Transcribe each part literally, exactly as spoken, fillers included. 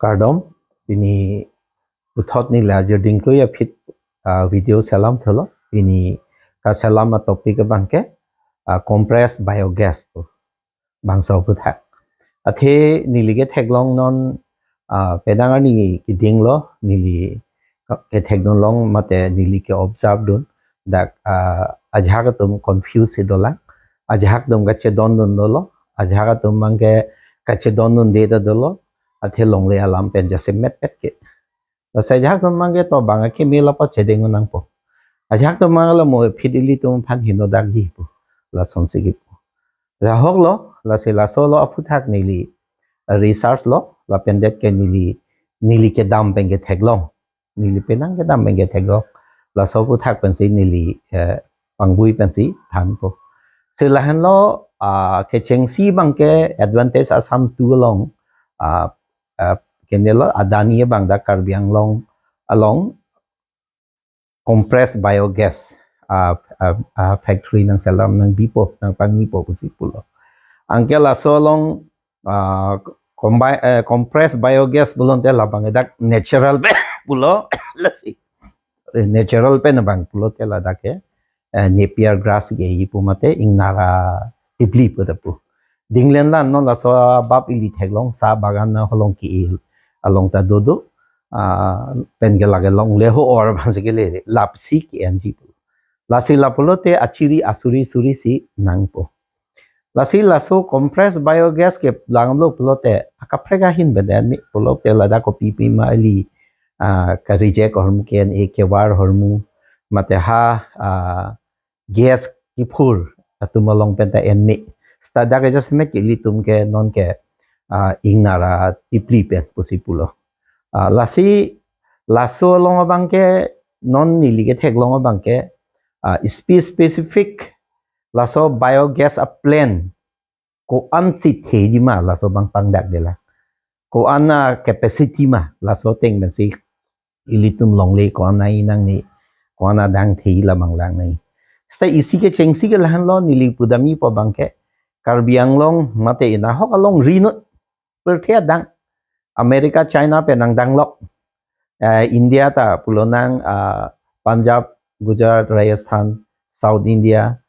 Kardom, pini puthot neli ajir dingklui aphi, ah, video selam thulo. Pini kaselam atopic abangke, ah, compressed biogas pu bangso aphuthak. Athe neli ketheklong non, ah, penang arni kedinglo, neli ketheklong mate neli ke-observe dun. Dak, ah, ajahak atum confuse si dolang. Ajahak atum kachedondun dolo. Ajahak atum abangke kachedondunde ta dolo. Athe longle alam pen jasemet pet ke. Lasi ajahak atum abangke to bang akimi lapu chedeng nangpo. Ajahak atum abang la mo phit ilitum aphan hino dakji pu. Lasonsi kipu. Lahok lo, lasi laso lo aphuthak neli research lo, lapen det ke neli, neli kedam pen ketheklong. Neli penang kedam pen ketheklong. Laso aphuthak pensi neli, eh, pangbui pensi thanpo. Si lahenlo, ah, kechengsi abangke Adventist Assam tu along, ah, ah, kenelo Adani abang dak Karbi Anglong along compressed biogas, ah, ah, ah, factory nangselam nangbipo, nangpangnipo pusi pulo. Anke laso along, ah, combi-, eh, compressed biogas pulote labang dak natural pen pulo, lasi. Eh, natural pen abang pulote ladak ke, eh, Napier grass ke-e pu mate ingnara tipli pu ta pu. Dinglen lan non laso bap ili theklong sa bagan na holong ke-e along ta dodo, ah, pen ke lake longle ho or bangsi kele lapsi ke-enji pu. Lasi lapulote achiri asuri suri si nangpo. Lasi laso compressed biogas ke langlo pulote akaprek ahin beden mi pulote ladak kopi pima ili, ah, ka-reject ahormu ke-en-e kevar ahormu mate ha, ah, gas kiphur atum along pen ta enme. Seta dak ke jasemet ke ilitum ke non ke, ah, ingnara tipli pen pusi pulo. Ah, lasi laso along abangke non neli ketheklong abangke, ah, spe-, specific laso biogas a-plant ko-an si theji ma laso abang pangdakde la. Ko-an a-capacity ma laso ateng pensi ilitum longle ko-an a-inang ni, ko-an adang thei labang lang ni. Seta isi kechengsi ke lahenlo neli pudamji pu abangke Karbi Anglong mate inahok alongri non pirthe adang America, China pen nangdanglok. Eh, India ta pulonang, ah, Punjab, Gujarat, Rajasthan, South India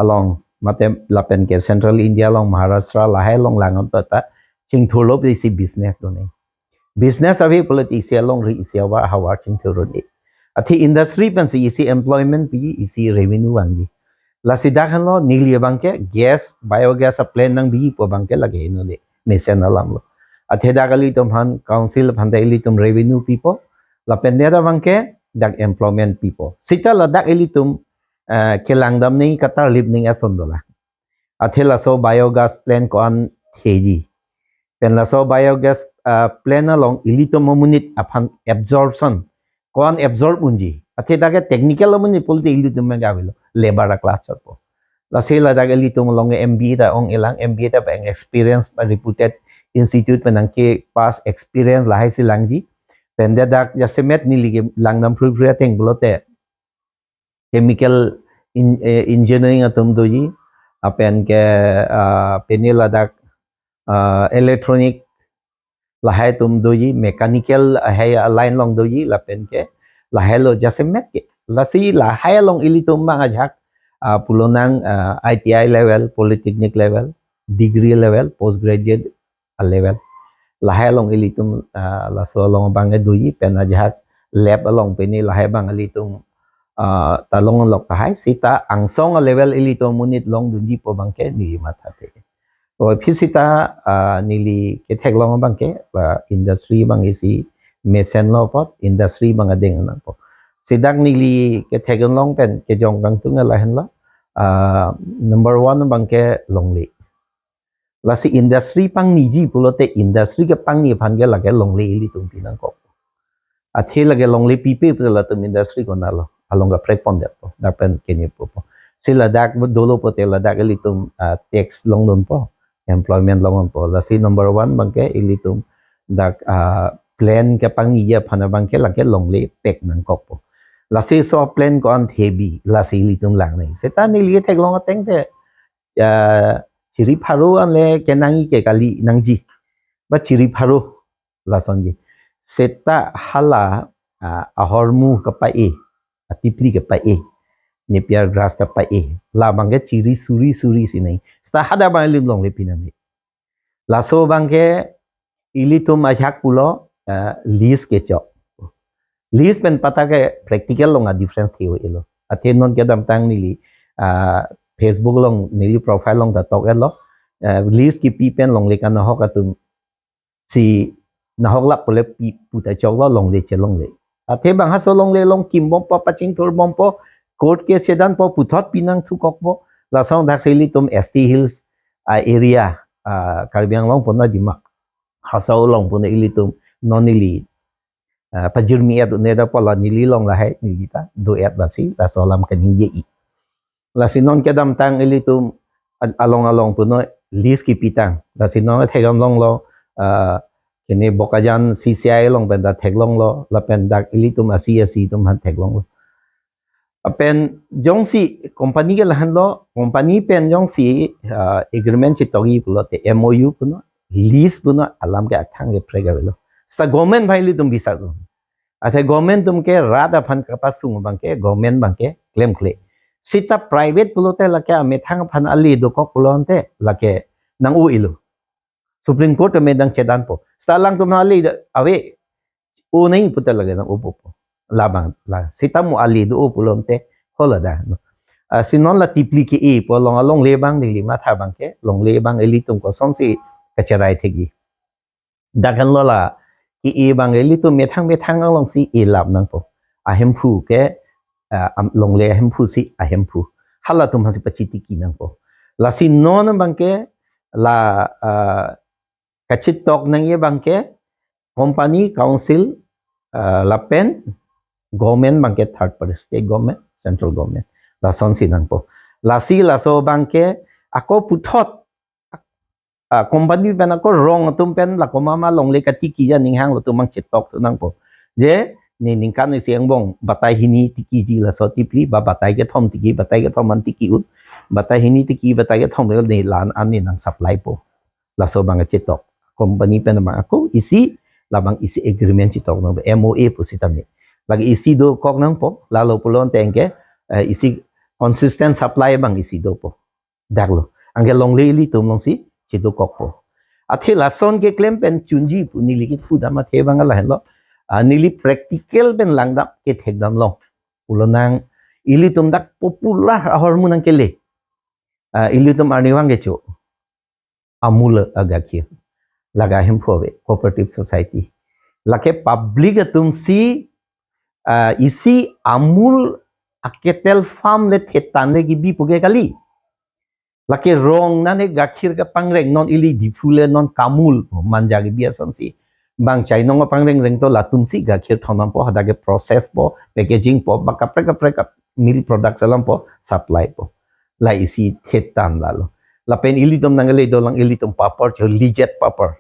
along mate lapen ke Central India along Maharashtra lahai along lang ta chingthurlo isi business done. Business ave pulote isi alongri isi ahavar chingthur done. Athe industry pensi isi employment pi isi revenue vangji. Lasi dak henlo neli abangke gas, biogas a-plant nangbi pu abangke lake inone mesen alam lo. Athe dak ilitum aphan council aphan ta ilitum revenue pipo. Lapen det abangke dak employment pipo. Seta ladak ilitum, eh, kelangdam ni katarlip ni ason dola. Athe laso biogas plant ko-an theji. Pen laso biogas, ah, plant along ilitum amonit aphan absorption ko-an absorb unji. Athe dak ke technical amonit pulote ilitum mega avelo. Labour a-class chotpo. Lasi ladak ilitum along M B A ta ong-elang, M B A ta pen experience, reputed institute pen nangkepass experience lahai si langji. Pen det dak jasemet neli kelangdam phruiphru ateng pulote chemical in-, eh, engineering atum doji, lapen ke, ah, pine ladak, ah, electronic lahai atum doji, mechanical hai a-line along doji, lapen ke lahai lo jasemet ke. Lasi lahai along ilitum abang ajahak, ah, pulonang, ah, I T I level, polytechnic level, degree level, postgraduate a-level. Lahai along ilitum, ah, laso along abangke doji pen ajahak lab along pine lahai abang ilitum, ah, ta longlok tahai seta angsong a-level ilitum amonit longdunji pu abangke neli mathathe. To aphi seta, ah, neli ketheklong abangke, ah, industry abang isi mesenlo apot, industry abang adeng nangpo. Si dak neli ketheklong pen kejong kangtung lahenlo, ah, number one abangke longle. Lasi industry pangniji pulote industry kepangni aphan ke lake longle ilitum pi nangkok. Athe lake longle pipe pulote latum industry konatlo, along kaprek pondetpo, dak pen kenyepo po. Si ladak dolo pulote ladak ilitum, ah, tax longdunpo, employment longdunpo. Lasi number one abangke ilitum dak, ah, plant kepangniji aphan abangke lake longle pek nangkokpo. Lasi laso plant ko-an thebi, lasi ilitum lang ni. Seta neli ketheklong ateng te, ah, chiri pharo anle kenangji ke kali nangji. Ba chiri pharo. Lasonji. Seta hala, ah, ahormu kepa-e, atipli kepa-e, Napier grass kepa-e, labang ke chiri suri suri si nang. Seta hadak abang ilitum longle pinang ni. Laso abang ke ilitum ajahak pulo, eh, lease kechok. Lease pen patta ke practical along a-difference thio ilo. Athe non kedamtang neli, ah, Facebook along neli profile along ta tok-etlo. Eh, lease kipi pen longle kanahok atum si nahok lap pule pi puta choklo, longle chelongle. Athe abang halaso longle along kimbompo, pachingthurbompo, court case chedanpo, puthot pinangthukokpo. Lason thaksi ilitum S T Hills, ah, area, ah, Karbi Anglong puna Dimak Hasao along puna ilitum non neli, ah, pajirmi-et un-e da pulo, neli along lahai, neli ta do-et basi laso alam kaningje-i. Lasi non kedamtang ilitum al-, along along puno lease kipitang. Lasi non theklonglo, ah, kene Bokajan C C I along pen ta theklonglo, lapen dak ilitum asi asi atum aphan theklonglo. Lapen jongsi company ke lahenlo, company pen jongsi, ah, agreement chetok-i pulote M O U puno, lease puno, alam ke athang ke prek avelo. Seta government aphan ilitum bisas lo. Athe government atum ke rat aphan kapasung abang ke government abang ke klemkle. Seta private pulote lake amethang aphan ale dokok pulote lake nang-o-ilo. Supreme Court amethang chedanpo. Seta alangtum ale da ave, o nai puta lake nang-o-popo. Labang la. Seta mo ale do-o pulote hola da. Ah, si non la tipli ke-epo along alongle abang neli matha abang ke longle abang ilitum kosonsi kacherai thekji. Dak henlo la ke-e abang ilitum methang methang alongsi e lap nangpo. Ahemphu ke, ah, am-, longle ahemphu si ahemphu. Halatum aphansi pachitiki nangpo. Lasi non abang ke la, ah, kachetok nangji abang ke company, council, ah, lapen government abang ke third party, state government, central government. Lasonsi nangpo. Lasi laso abang ke ako puthot, ah, company pen ako rong atum pen la komat ma longle katiki ja ning hanglo atum abang chetok thu nangpo. Je, ne ningkan isi angbong batai hini tikiji laso tipli, ba batai kethom tiki, batai kethom an tiki un, batai hini tiki, batai kethom le ne la-an an ne nang supply po. Laso abang chetok. Company pen abang ako isi, labang isi agreement chetok nang M O A pu sitame. Lake isi dokok nangpo, lalo pulote anke, eh, isi consistent supply abang isi dopo. Daklo. Anke longle ilitum alongsi chedokokpo. Athe lason keklem pen chunji pu neli kepudam athe abang lahenlo. Ah, neli practical pen langdam kethekdam along. Pulo nang ilitum dak popular ahormu nangkele. Ah, ilitum arnivang kecho. Amul agakhir. Lake ahemphu ave, cooperative society. Lake public atumsi, ah, isi Amul aketel farm le thetan le kebi pu ke kali. Lake rong nane gakhir kepangreng non ili Diphu le non Kamul pu manja kebi asonsi. Bang chainong pangreng reng to latumsi gakhir thon nangpo, hadak ke process po, packaging po, ba kaprek kaprek milk products alam po, supply po. La isi thetan lalo. Lapen ilitum nangle dolang ilitum papor cho Lijet papor.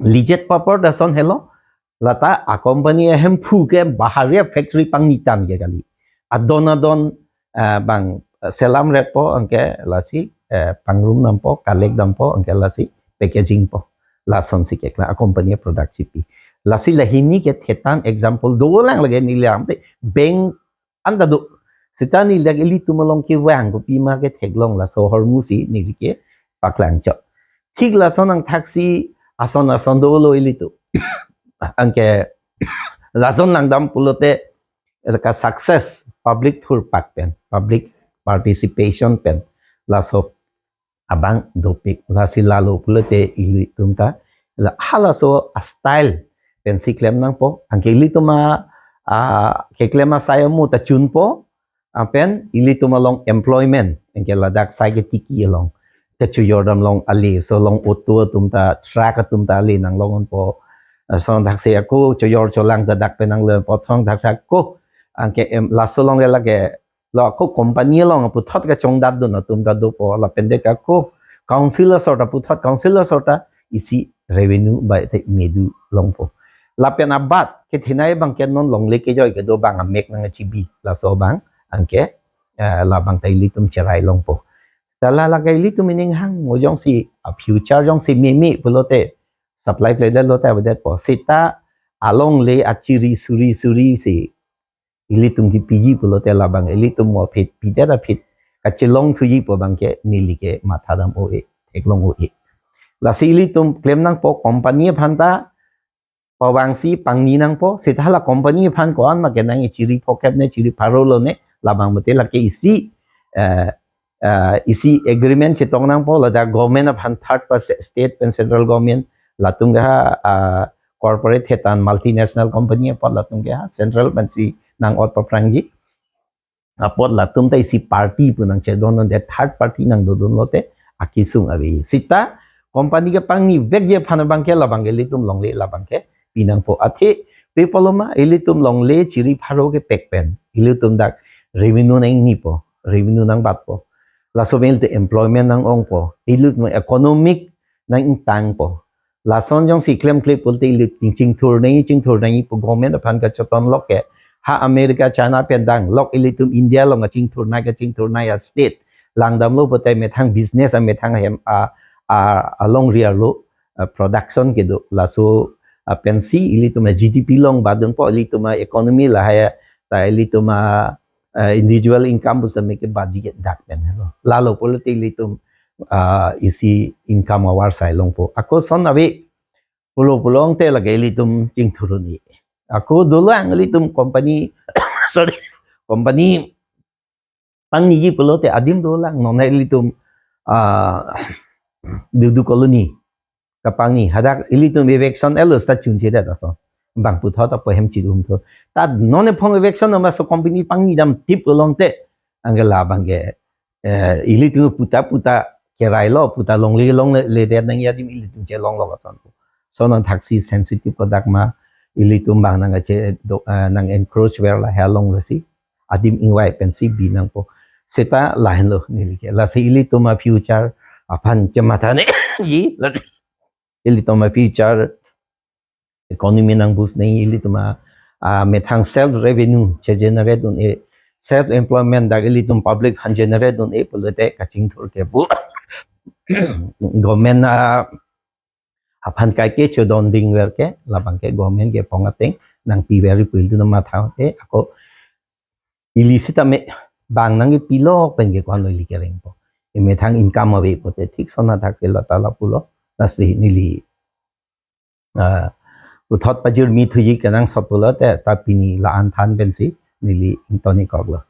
Lijet papor lason helo. Lata a company ahemphu ke baharia factory pangnitan ke kali. Adon adon, eh, bang, eh, selam ret po anke lasi, eh, pangrum dampo, kalek dampo anke lasi packaging po. Lasonsi keklang a company product chipi. Lasi lahini ke thetan example dolang lake neli lamte bank anta do. Seta neli dak ilitum along kevang kopima ketheklong laso ahormusi neli kepaklang chot. Thik lason angthaksi ason ason dolo ilitum. Anke lason langdam pulote ka success public thurpak pen, public participation pen laso abang dopik. Lasi lalo pulote ilitum ta la halaso a style pensi klem nangpo. Anke ilitum a, a, keklem asai amu ta chunpo. Lapen ilitum along employment, anke ladak sai ketiki along, kachojor dam along ale, so along auto atum ta, truck atum ta ale nanglongpo. Lason thaksi ako chojor cholang ta dak pen nanglongpo, lason thaksi ako anke em, laso along ke lake lo ako company along puthot kachongdat dun atum ta dopo, lapen dak ako council asor ta puthot council asor ta isi revenue ba te medu longpo. Lapen abat kethenei abang ke non longle kejoi kedo abang amek nangchibi laso abang anke, eh, labang ta ilitum cherai longpo. Ta la lake ilitum ining hang mo jongsi a future jongsi meme pulote Supply pledetlo te avedetpo. Seta alongle achiri suri suri si ilitum kipiji pulote labang ilitum mo phit pidet aphi kachelong thuji pu abangke neli ke matha dam o-e, theklong o-e. Lasi ilitum klem nangpo company aphan ta pavangsi pangni nangpo, seta la company aphan ko-an ma kenang, chiri phokep ne, chiri pharo lo ne, labang mate lake isi, eh, eh, isi agreement chetong nangpo, ladak government aphan, third party, state pen central government, latum ke ha, ah, corporate hetan multinational company apot latum ke ha central pensi nang-ot paprangji. Apot latum ta isi party pu nangchedon de, third party nangdodunlo te akesung ave. Seta company kepangni vekji aphan abangke labangke ilitum longle labangke pinangpo. Athe pe pulo ma, ilitum longle chiri pharo kepek pen ilitum dak revenue nangnipo, revenue nangbatpo. Laso pen ilitum employment nang-ongpo, ilitum economic nang-ingtangpo. Lason jongsi klemkle pulote ilitum chingthur nangji, chingthur nangji pu government aphan kachotonlok ke, ha America, China pen danglok, ilitum India along kachingthur nang, kachingthur nang a-state langdamlo pulote methang business a, methang ahem a, a, alongri arlo, a, production kedo. Laso, a, pensi ilitum a-G D P longbatdunpo, ilitum a-economy lahai ta ilitum a, a, individual income pusitame kebatji ke dak pen lo. Lalo pulote ilitum, a, isi income avarsai longpo. Ako son ave pulo pulote lake ilitum chingthur un-e. Ako dolang ilitum company, sorry, company pangniji pulote adim dolang, non ilitum, ah, Dudu Colony kapangni, hadak ilitum eviction elo sta chunchedet ason. Bang puthot apo hem chidum tho. Ta non ephong eviction ama so company pangni dam tip pulote, anke labangke, eh, ilitum puta puta kerailo, puta longle longledet nangji adim ilitum chelonglo ason. So nangthaksi sensitive kodak ma, ilitum bang nangkache do, eh, nang-encroach ver lahai along lasi adim ingvai pensi bi nangpo. Seta lahenlo neli ke. Lasi ilitum a-future aphan chematha nangji, lasi ilitum a-future economy nang-boost nangji, ilitum a, a, methang self revenue che-generate un-e, self employment dak ilitum public aphan generate un-e pulote kachingthur ke pu government a aphan kaike chodon dingver ke, labangke government ke pong ateng nangpiver pu ilitum matha te, ako ili sitame bang nangkepilok pen ke ko-anlo ili kerengpo. Emethang income ave pulote thik son athak ke lata lapulo, lasi neli, ah, puthot pajirmi thuji kenangsot pulote ta pini la-an than pensi neli ingtonikoklo.